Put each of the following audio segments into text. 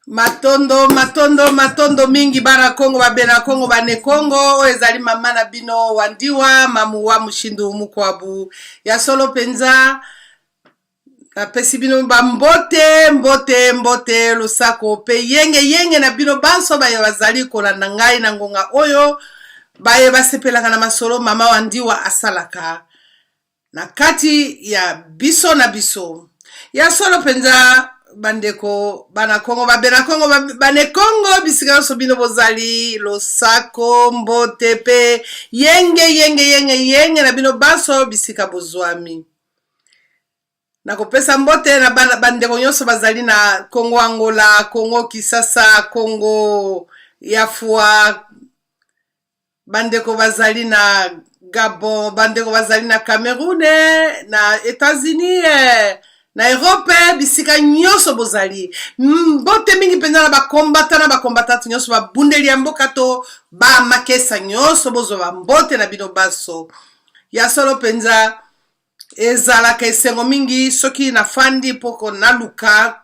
Matondo, matondo, matondo mingi bana Kongo, babena Kongo, bane Kongo. Oyo ezali mama na bino Wandiwa, mamu wa mushindu mukwabu. Ya solo penza napesi bino bambote, mbote, mbote, losako pe yenge yenge na bino banso baye bazali kolanda ngai na ngonga oyo, baye basepelaka na masolo mama Wandiwa asalaka na kati ya biso na biso. Ya solo mpenza bandeko bana Kongo, babena Kongo, bane Kongo, bisika nyonso bino bozali, losako, mbote pe yenge yenge yenge yenge na bino banso bisika bozwami. Nakopesa mbote na bana bandeko nyonso bazali na Kongo Angola, Kongo Kisasa, Kongo ya Fua, bandeko bazali na Gabon, bandeko bazali na Cameroun, na Etats-Unis, na Europe, bisika nyonso bozali. Mbote mingi mpenza na bakombata na bakombatante nyonso, babundeli ya mboka to ba makesa nyonso, bozwa bambote na bino baso. Ya solo mpenza ezalaka esengo mingi soki nafandi mpo naluka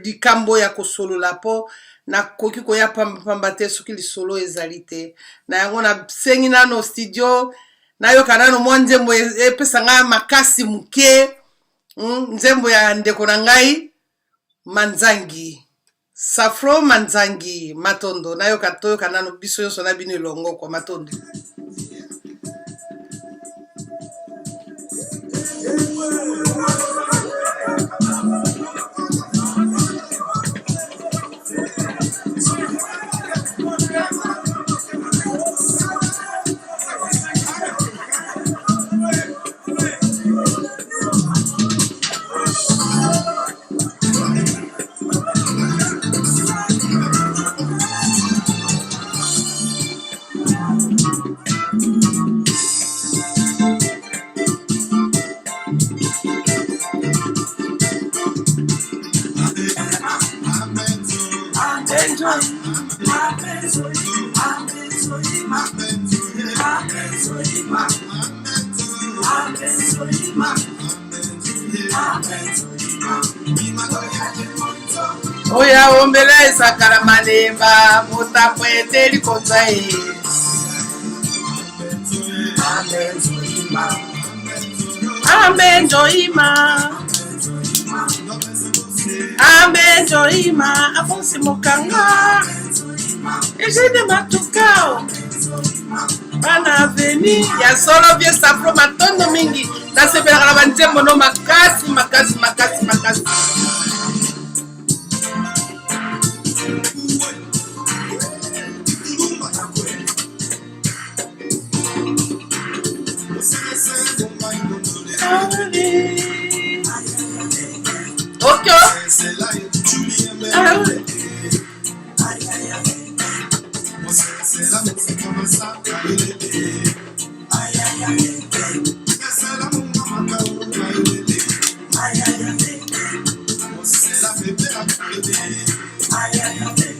likambo ya kosolola, mpo nakoki koya pambapamba te soki lisolo ezali te. Na yango nasengi nano studio nayoka nano mwa nzembo epesa ngai makasi moke, nzembo ya ndeko na ngai Manzangi, Safro Manzangi. Matondo, nayoka toyoka nano biso nyonso na bino elongo kwa. Matondo. Oya ombela esakala malemba motapo ete likonza ye. Amen joima. Amen joima afonsi mokanga. Eugene Matukao. Bana aveni ya solo vie safro matondo mingi. Nasepelaka na banzembo no makasi makasi makasi makasi. Ok.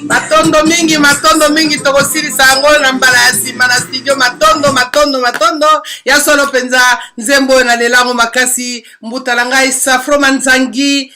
Matondo mingi, matondo mingi, tokosilisa yango na mbala ya nsima na studio. Matondo, matondo, matondo ya solo mpenza. Nzembo oyo nalela yango makasi, mbuta na ngai Safro Manzangi,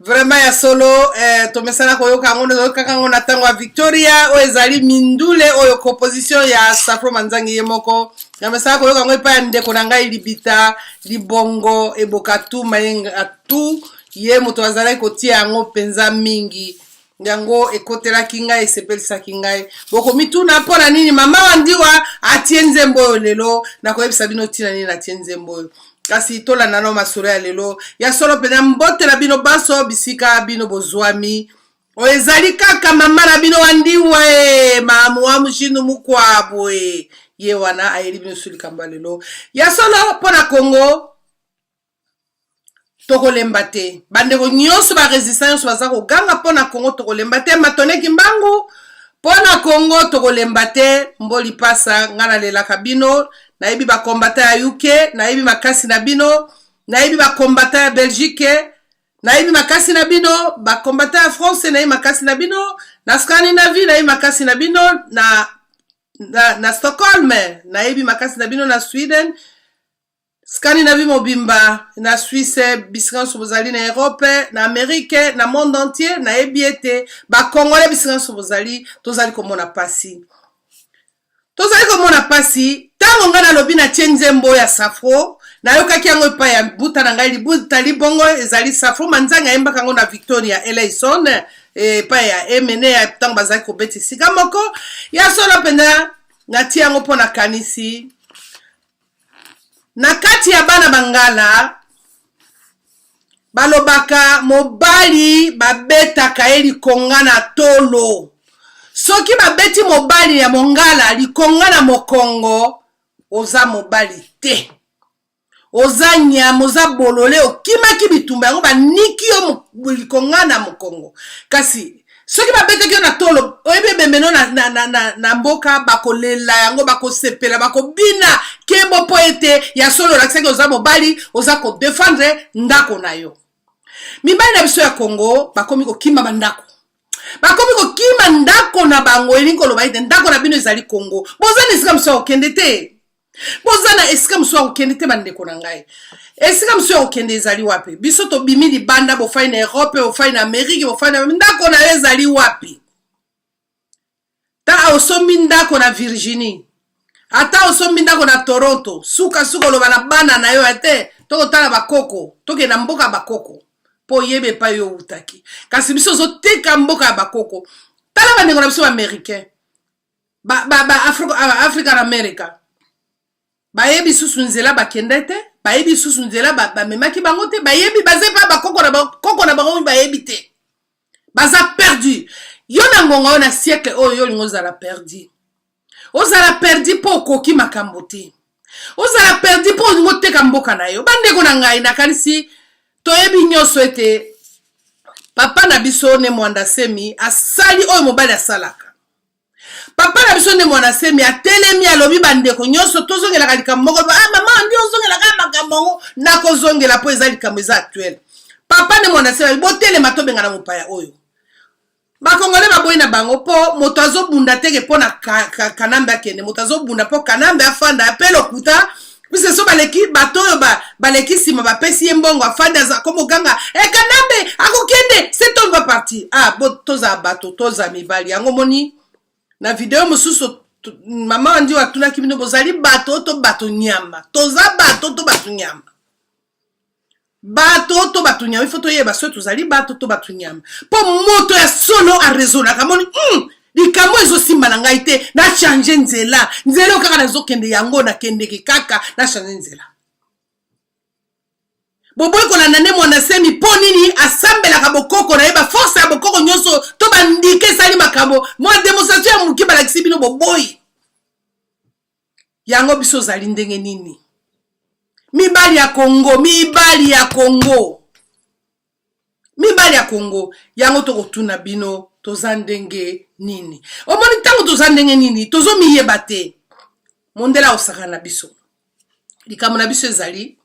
vraiment ya solo. Tomesana koyoka yango, toyokaka yango na ntango ya Victoria. Oyo ezali mindule oyo composition ya Safro Manzangi ye moko. Namesana koyoka yango epai ya ndeko na ngai Libita Libongo Ebokatu Mayenga tu, ye moto azalaki kotia yango mpenza mingi. Yango ekotelaki ngai, esepelisaki ngai. Bokomituna mpo na nini mama Wandiwa atie nzembo oyo lelo. Nakoyebisa bino ntina nini atie nzembo oyo, kasi tolanda nano masolo ya lelo. Ya solo mpenza, mbote na bino banso bisika bino bozwami. Oyo ezali kaka mama na bino Wandiwa, e mamu wa mushindu mukwabu, e ye wana ayeli bino su likambo ya lelo. Ya solo mpo na Kongo tokolemba te. Bandeko nyonso ba resistant nyonso baza koganga mpo na Kongo, tokolemba te. Matoneki mbangu mpo na Kongo, tokolemba te. Mboli pasa ngai nalelaka bino, nayebi bakombata ya UK, nayebi makasi na bino, nayebi bakombata ya Belgique, nayebi makasi na bino, bakombata ya France, nayebi makasi na bino, na Scandinavie, nayebi makasi na bino, na Stockholm, nayebi makasi na bino, na Sweden. Scandinavie mobimba, na Suisse, bisika nyonso bozali na Europe, na Amerique, na monde entier, nayebi ete ba Congolais bisika nyonso bozali, tozali komona pasi. Tozali komona pasi ntango ngai nalobi natie nzembo ya Safro, nayokaki yango epai ya mbuta na ngai libuta libongo ezali Safro Manzangi ayembaka yango na Victoria Eleison epai ya Emene ya ntango bazalaki kobeta esika moko ya solo mpenza. Natie yango mpo nakanisi na kati ya bana bangala balobaka mobali babetaka ye likonga na tolo. Soki babeti mobali ya mongala likonga na mokongo, oza mobali te, oza nyama, oza bolole, okimaki bitumba yango baniki yo likonga na mokongo. Kasi soki babetaki yo na tolo, oyebi ebembe no na, na, na, na, na mboka, bakolela yango, bakosepela, bakobina kembo mpo ete ya solo olakisaki oza mobali, oza kodefendre ndako na yo. Mibali na biso ya Congo bakomi kokima bandako, bakomi kokima ndako na bango. Elingi koloba ete ndako na bino ezali Congo, boza na esika mosusu ya kokende te, boza na esika mosusu ya kokende te. Bandeko na ngai, esika mosusu ya kokende ezali wapi? Biso tobimi libanda, bofai na Europe, bofai na Amerike, bofai na ndako na yo ezali wapi? Ta osombi ndako na Virginie, ata osombi ndako na Toronto, sukasuka oloba na bana na yo ete tokotala bakoko, tokende na mboka ya bakoko mpo oyeba epai yo outaki. Kasi biso ozoteka mboka ya bakoko. Tala bandeko na biso baaméricain, ba, ba, ba African America, bayebi susu nzela bakende te, bayebi susu nzela bamemaki bango te, bayebi baza epai bakoko na bakoko na bango bayebi te, baza perdu. Yo na ngonga oyo, na siècle oyo, yo olingi ozala perdu, ozala perdu mpo okoki makambo te, ozala perdu mpo olingi oteka mboka na yo. Bandeko na ngai, nakanisi toyebi nyonso ete papa na biso Ne Mwanda Semi asali oyo mobali asalaka. Papa na biso Ne Mwanda Semi atelemi, alobi: bandeko nyonso, tozongelaka likambo moko. Ah, mama ndi ozongelaka makambo yango, nakozongela mpo eza likambo eza actuel. Papa Ne Mwanda Semi, botelema, tobengana mopaya oyo. Bakongole baboyi na bango mpo moto azobunda teke mpo na Kanambe akende, moto azobunda mpo Kanambe afanda mpe lokuta, puisque so baleki bato oyo baleki nsima bapesi ye mbongo, afandi aza komoganga e Kanambe akokende, cet homme va partir. Ah bo, tozala bato, toza mibali. Yango moni na video mosusu mama wandi atunaki bino: bozali bato to bato nyama? Toza bato to bato nyama? Bato to bato nyama? Ifo toyeba soki tozali bato to bato nyama, mpo moto ya solo araisonnaka. Moni likambo ezosimba na ngai te, nachange nzela. Nzela oyo kaka nazokende yango, nakendeke kaka, nachange nzela. Boboyi kolanda Ne Mwanda Semi mpo nini? Asambelaka bokoko na ye, baforce ya bokoko nyonso to bandike esali makambo mwa démonstration ya moke balakisi bino, boboyi yango. Biso ozali ndenge nini, mibali ya Kongo? Mibali ya Kongo, mibali ya Kongo, yango tokotuna bino: toza ndenge nini? Omoni ntango toza ndenge nini, tozomiyeba te. Mondele akosakana na biso. Likambo na biso ezali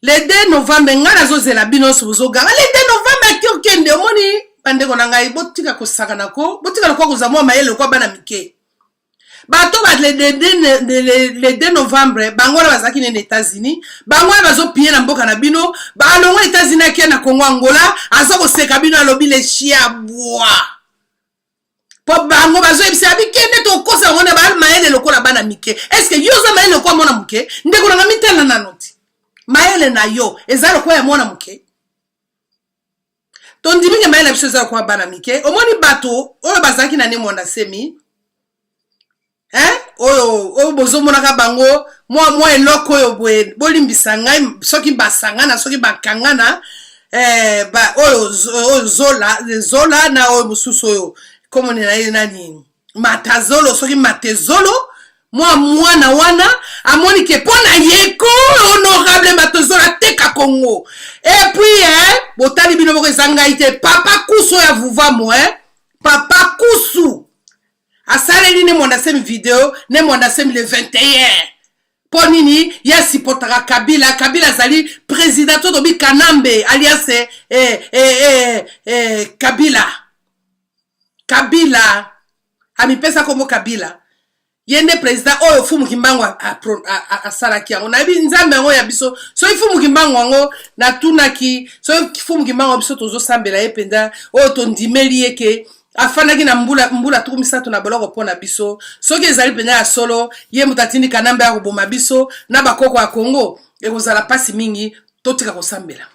le 2 novembre. Ngai nazozela bino nyonso bozoganga le 2 novembre ake okende. Omoni, bandeko na ngai, botika kosakana ko, botika lokwa kozwa mwa mayele lokwa bana mike. Bato ba le 2 novembre, bango wana bazalaki nene États-Unis, bango wana bazopie na mboka na bino. Balongo États-Unis, ake na Congo Angola, aza koseka bino, alobi: "Le chien aboie." Mpo bango bazoyebisa bikende tokosa bango na bamayele lokola bana mike. Est-ce yo oza mayele lokola mwana moke? Ndeko nanga, mitala nano ti mayele na yo eza lokola ya mwana moke. Tondimi mayele na biso eza lokola bana mike. Omoni bato oyo bazalaki na Ne Mwanda Semi, eh? Oyo oyo bozomonaka bango mwa eloko oyo boye, bolimbisa ngai soki basangana, soki bakangana, ba, oyo, oyo Zola Zola na oyo mosusu oyo komoni na ye nani, Matazolo, soki Matezolo, mwa mwana wana amoni ke mpo na ye ko honorable Matezolo ateka Congo. Et puis botali bino moko, eza ngai te, papa Kusu oyo avuvamo, papa Kusu asaleli Ne Mwanda Semi video. Ne Mwanda Semi le 21, mpo nini ye asupportaka Kabila? Kabila azali président to tobi Kanambe alias Kabila. Kabila amipesa kombo Kabila. Ye nde president oyo Fumu Kimbangu asalaki yango. Nayebi Nzambe yango ya biso. Soki Fumu Kimbangu yango natunaki, soki Fumu Kimbangu ya biso tozosambela ye mpenza, oyo tondimeli ye ke afandaki na mbula mbula 30 na boloko mpo na biso, soki ezali mpenza ya solo ye moto atindi Kanambe ya koboma biso na bakoko ya Kongo, ekozala mpasi mingi. Totika kosambela.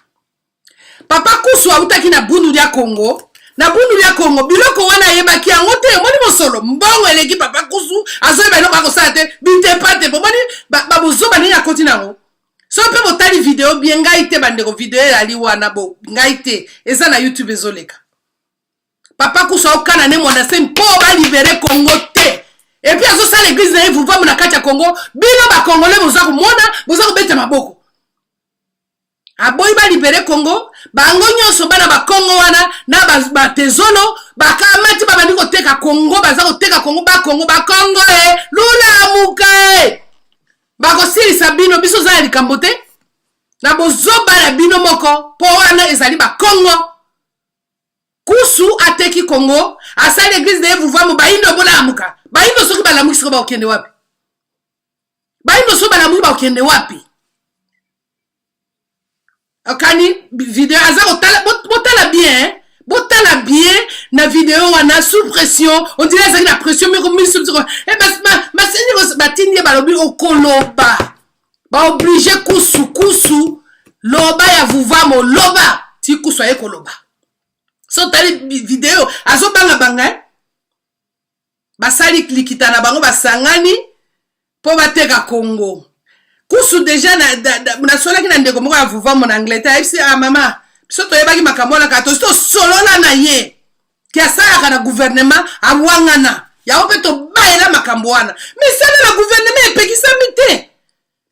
Papa Kusu awutaki na Bundu dia Kongo. Na Bundu dia Kongo biloko wana ayebaki yango te. Omoni mosolo mbongo eleki Papa Kusu azoyeba eloko akosala te, bitepa te. Bomoni babozoba ndenge akoti nango. Soki mpe botali video bien, ngai te bandeko, video ezali wana bo ngai te, eza na YouTube ezoleka. Papa Kusu aokana ne Mwanda Nsemi mpo balibere Kongo te, epuis azosala eglise na ye vuvamu na kati ya Kongo. Bino bakongole boza komona, boza kobeta maboko. Aboyi ba libere Congo. Bango nyonso bana ba Congo wana na batezolo bakamati, babandi koteka Congo, baza koteka Congo. Bakongo, bakongo e lulamuka e bakosilisa bino. Biso oza na likambo te na bozoba na bino moko, mpo wana ezali bakongo. Kusu ateki Congo, asali eglise na ye vuvamu. Bayindo bolamuka. Bayindo soki balamuki siko bakokende wapi? Bayindo soki balamuki bakokende wapi? Okani video aza kotala, botala bien, botala bien na video wana, sous pression, on dirait azalaki na pression moko. Miso maseni batindi ye, balobi okoloba, baoblige Kusu, Kusu loba ya vuvamo, loba ti Kusu aye koloba. So otali video, azobangabanga, eh? Basali likita na bango, basangani mpo bateka Kongo. Kusu deja nasolaki na ndeko moko ya vuvamo na Angleterre, ayebisi: "Ah mama, biso toyebaki makambo wana kaka, tosi tosolola na ye ke asalaka na gouvernement, awangana yango mpe tobayela makambo wana." Misala na gouvernement epekisami te.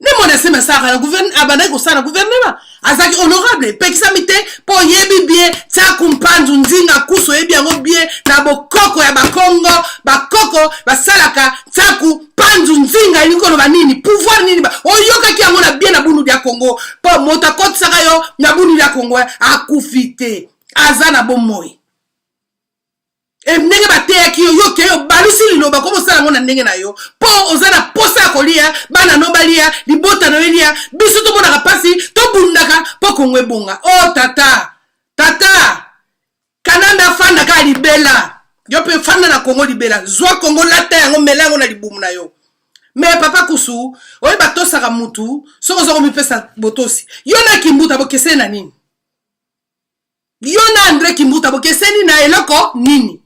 Nde Mwana Nsemi asalaka na, abandaki kosala na gouvernement, azalaki honorable, epekisami te, mpo oyebi bien tiaku mpanzu nzinga. Kusu oyebi yango bien na bokoko ya Bakongo, bakoko basalaka tiaku mpanzu nzinga. Elingi koloba nini? Pouvoir nini? Oyokaki yango na bien na Bundu ya Kongo, mpo moto akotisaka yo na Bundu ya Kongo akufi te, aza na bomoi. E ndenge bateyaki yo, yo kei obalusi liloba, ko bosala yango na ndenge na yo, mpo oza na posa ya kolia, bana no balia, libota na yo elia. Biso tomonaka mpasi, tobundaka mpo Kongo ebonga. O oh, tata, tata Kanambe afanda kaka libela, yo mpe fanda na Kongo libela. Zwa Kongo, lata yango, mela yango na libumu na yo. Me papa Kusu, oyo batosaka mutu, soki oza komipesa botosi, yo na Kimbuta bokeseni na nini? Yo na Andre Kimbuta bokeseni na eloko nini?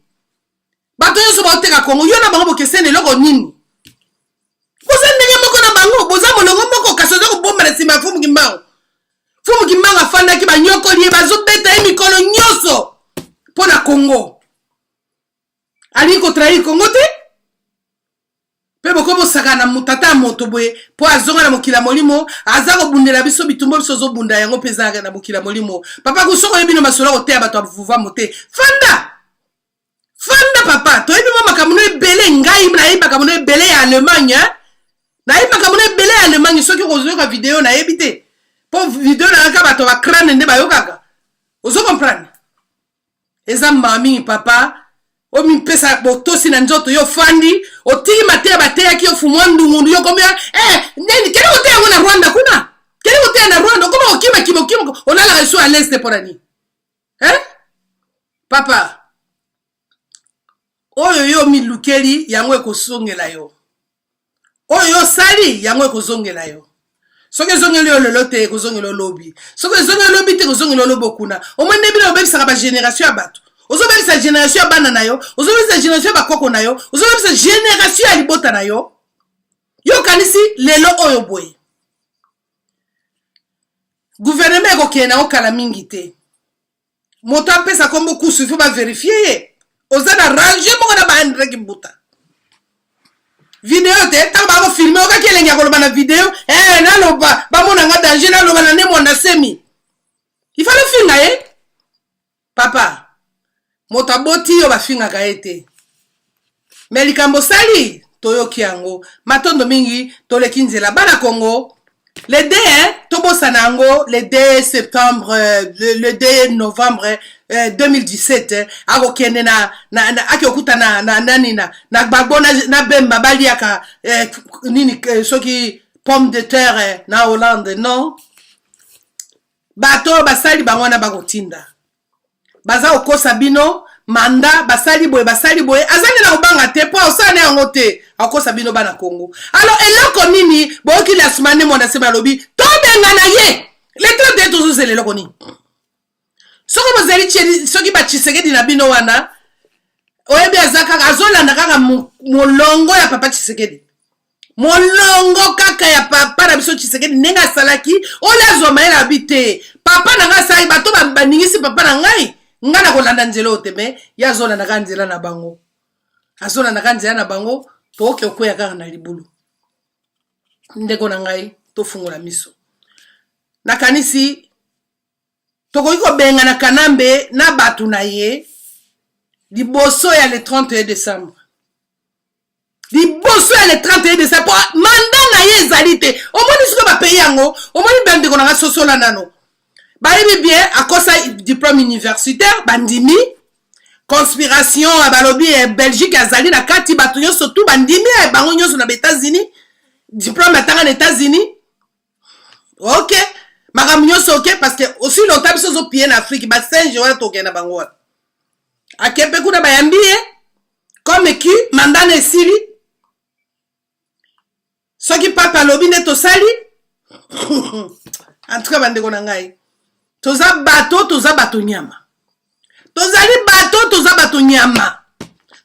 Bato nyonso baoteka Kongo, yo na bango bokeseni eloko nini? Boza ndenge moko na bango, boza molongo moko, kasi oza kobomba na nsima ya Fumu Kimbangu. Fumu Kimbangu afandaki, banyokoli ye, bazobeta ye mikolo nyonso mpo na Kongo. Alingi kotrahir Kongo te, mpe bokobosaka na tata ya moto boye, mpo azonga na mokili ya molimo, aza kobundela biso bitumba. Biso ozobunda yango mpe eza na mokili ya molimo. Papa Kusoko, oyebi no masolo koteya bato ya vuvamo te. Fanda, fanda papa, toyebi mwa makambo no ebele. Ngai nayebi makambo no ebele ya Allemagne, nayebi makambo no ebele ya Allemagne. Soki okozoyoka video, nayebi te, mpo video nayaka bato ya bacrane nde bayokaka. Ozo comprendre? Eza mawa mingi papa, omipesa botosi na nzoto. Yo ofandi, otiki mateya bateyaki yo, fumwa ndungundu. Yo komi eh, nini? Kende koteya yango na Rwanda kuna, kende koteya na Rwanda. Okoma kokima kima, okima, olalaka liso à l'aise te. Mpo na nini, eh? Papa, oyo yo milukeli yango ekosongela yo, oyo yo osali yango ekozongela yo. Soki ezongeli yo lelo te, ekozongela yo lobi. Soki ezongeli lobi te, ekozongela yo lobi okuna. Omoi nde bino obebisaka bagénération ya bato. Ozobebisa génération ya bana na yo, ozobebisa génération ya bakoko na yo, ozobebisa génération ya libota na yo. Yo okanisi lelo oyo boye gouvernement ekokende nango kala mingi te. Moto apesa kombo Kusu, il faut baverifie ye. Oza na range moko na baandre Kimbuta. Video te, ntango bakofilme, okaki elengi ya koloba na video, eh, naloba bamona nga danger, naloba na nde Mwanda Semi. Ifale finga ye. Papa, moto aboti yo bafingaka ye te. Me likambo osali, toyoki yango. Matondo mingi, toleki nzela. Bana Kongo. Le 2, tobosana yango, le 2 septembre, le 2 novembre 2017, akokende na ake okuta na nani, na Gbagbo na Bemba, baliaka nini, soki pomme de terre na Hollande. Non, bato oyo basali bango wana bakotinda, baza kokosa bino. Manda basali boye, basali boye, azali na kobanga te mpo osala na yango te, akokosa bino bana Kongo. Alors eloko nini boyoki lasima? Nde Mwanda Nsemi alobi tobengana ye le 31. Tozozela eloko nini? Soki bozali, soki baTshisekedi na bino wana, oyebi, aza kaka azolanda kaka molongo ya papa Tshisekedi, molongo kaka ya papa na biso Tshisekedi, ndenge asalaki oyo azwa mayele abi te. Papa na ngai asalaki, bato baningisi papa na ngai, ngai na kolanda nzela oyo te. Me ye azolanda kaka nzela na bango, azolanda kaka nzela na bango. Tooke okweya kaka na libulu. Ndeko na ngai, tofungola miso. Nakanisi tokoki kobengana Kanambe na bato na ye liboso ya le 31 décembre, liboso ya le 31 décembre, po mandat na ye ezali te. Omoni sikoyo bapays yango, omoni bandeko na nga, sosola nano. Bayebi bien akosa diplôme universitaire, bandimi conspiration, balobi Belgique azali na kati, bato nyonso tu bandimi bango nyonso na baÉtats-Unis, diplôme atanga na États-Unis. Ok, makambo nyonso ok, parce que aussi longtemps biso ozopie na Afrique, basinge wana tokende na bango wana. Ake mpe kuna, bayambi ye comme qui mandat na esili. Soki papa alobi nde tosali. En tout cas, bandeko na ngai, toza bato, toza bato nyama, tozali bato, toza bato nyama,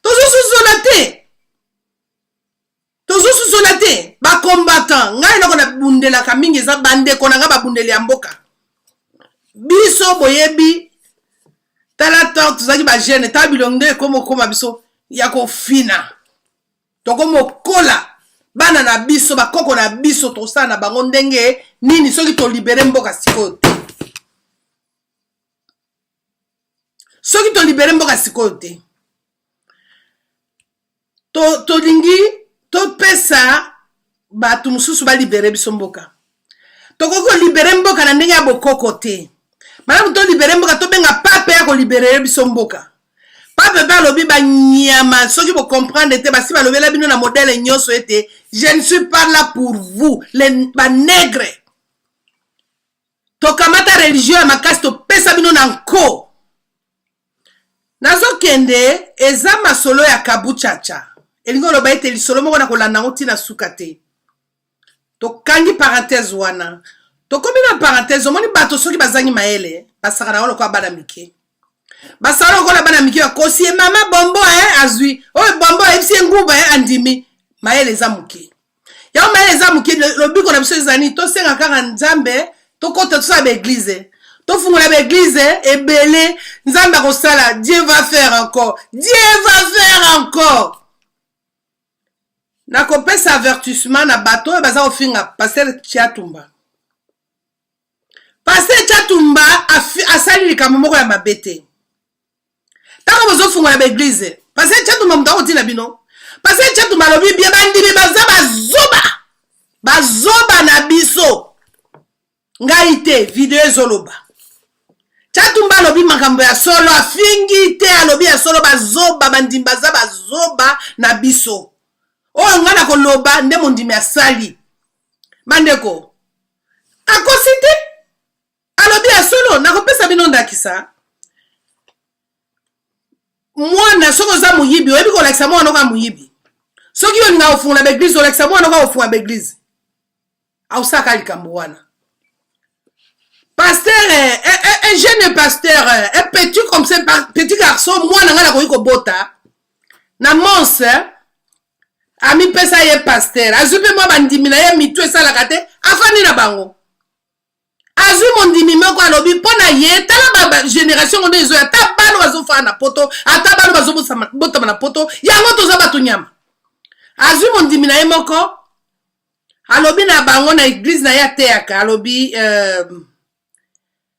tozosusola te, tozosusola te. Bacombattant, ngai eloko nabundelaka mingi eza bandeko na ngai babundeli ya mboka biso. Boyebi, tala ntango tozalaki bajeune, tala bilongi nde ekoma okoma biso ya kofina. Tokomokola bana na biso, bakoko na biso, tosala na bango ndenge nini soki tolibérer mboka sikoyo te? Soki tolibérer mboka sikoyo te, tolingi topesa bato mosusu balibérer biso mboka. Tokoki kolibérer mboka na ndenge ya bokoko te. Malamu tolibérer mboka, tobenga pape ya kolibérer biso mboka. Pape mpe alobi banyama, soki bocomprendre te, basi balobela bino na modèle nyonso ete je ne suis pas là pour vous les banègres. Tokamata religion ya makasi, topesa bino na nko. Nazokende, eza masolo ya kabuchacha, elingi oloba ete lisolo moko na kolanda yango ntina suka te. Tokangi parenthèse wana, tokomi na parenthèse. Omoni bato soki bazangi mayele, basaka na yango lokola bana mike, basala lokola bana mike, bakosi ye mama bombo, azwi oyo bombo ayebisi ye nguba, andimi. Mayele eza moke yango, mayele eza moke. Lobiko na biso ezali tosenga kaka Nzambe, tokɔta, tosala baéglise, tofungola baéglise ebele. Nzambe akosala. Dieu va faire encore, Dieu va faire encore. Nakopesa avertissement na bato oyo baza kofinga pasteur Tshiatumba. Pasteur Tshiatumba asali likambo moko ya mabe te. Ntango bozofungola baéglise, pasteur Tshiatumba moto akotina bino. Pasteur Tshiatumba alobi bien, bandimi baza bazoba, bazoba na biso. Ngai te, video ezoloba. Tshiatumba alobi makambo ya solo, afingi te, alobi ya solo. Bazoba, bandimi baza bazoba na biso. Oyo ngai na koloba nde mondimi asali. Bandeko, akosi te, alobi ya solo. Nakopesa bino ndakisa. Mwana, soki oza moyibi, oyebi kolakisa mwana oka moyibi. Soki olinga kofungola baéglise, olakisa mwana oka kofungola baéglise, aosalaka likambo wana. Pasteur, un jeune pasteur, un petit comme ça, petit garçon, mwana ngai nakoki kobota na Mons, amipesa ye pasteur, azwi mpe mwa bandimi na ye, mitu esalaka te, afandi na bango. Azwi mondimi moko, alobi mpo na ye, tala bagénération ngo nde ezoya, ata bana bazofaa na poto, ata bana bazobotama na poto yango, toza bato nyama. Azwi mondimi na ye moko, alobi na bango na église na ye ateyaka, alobi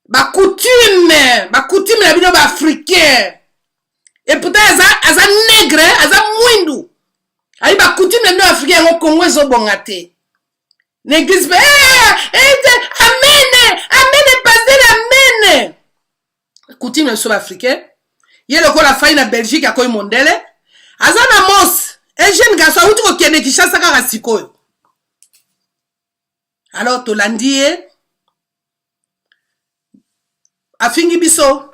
bacoutume, bacoutume na bino baafricain. Et pourtant aza nègre, aza mwindu. Ayi bacoutume na bino africain yango, Kongo ezobonga te. Na église mpe eh, eh, amen, amen, pasteur, amen. Coutume na biso baafricain. Ye lokola afai na Belgique, akoyi mondele, aza na mos, un jeune garçon awuti kokende Kinshasa kaka sikoyo. Alors tolandi ye, afingi biso.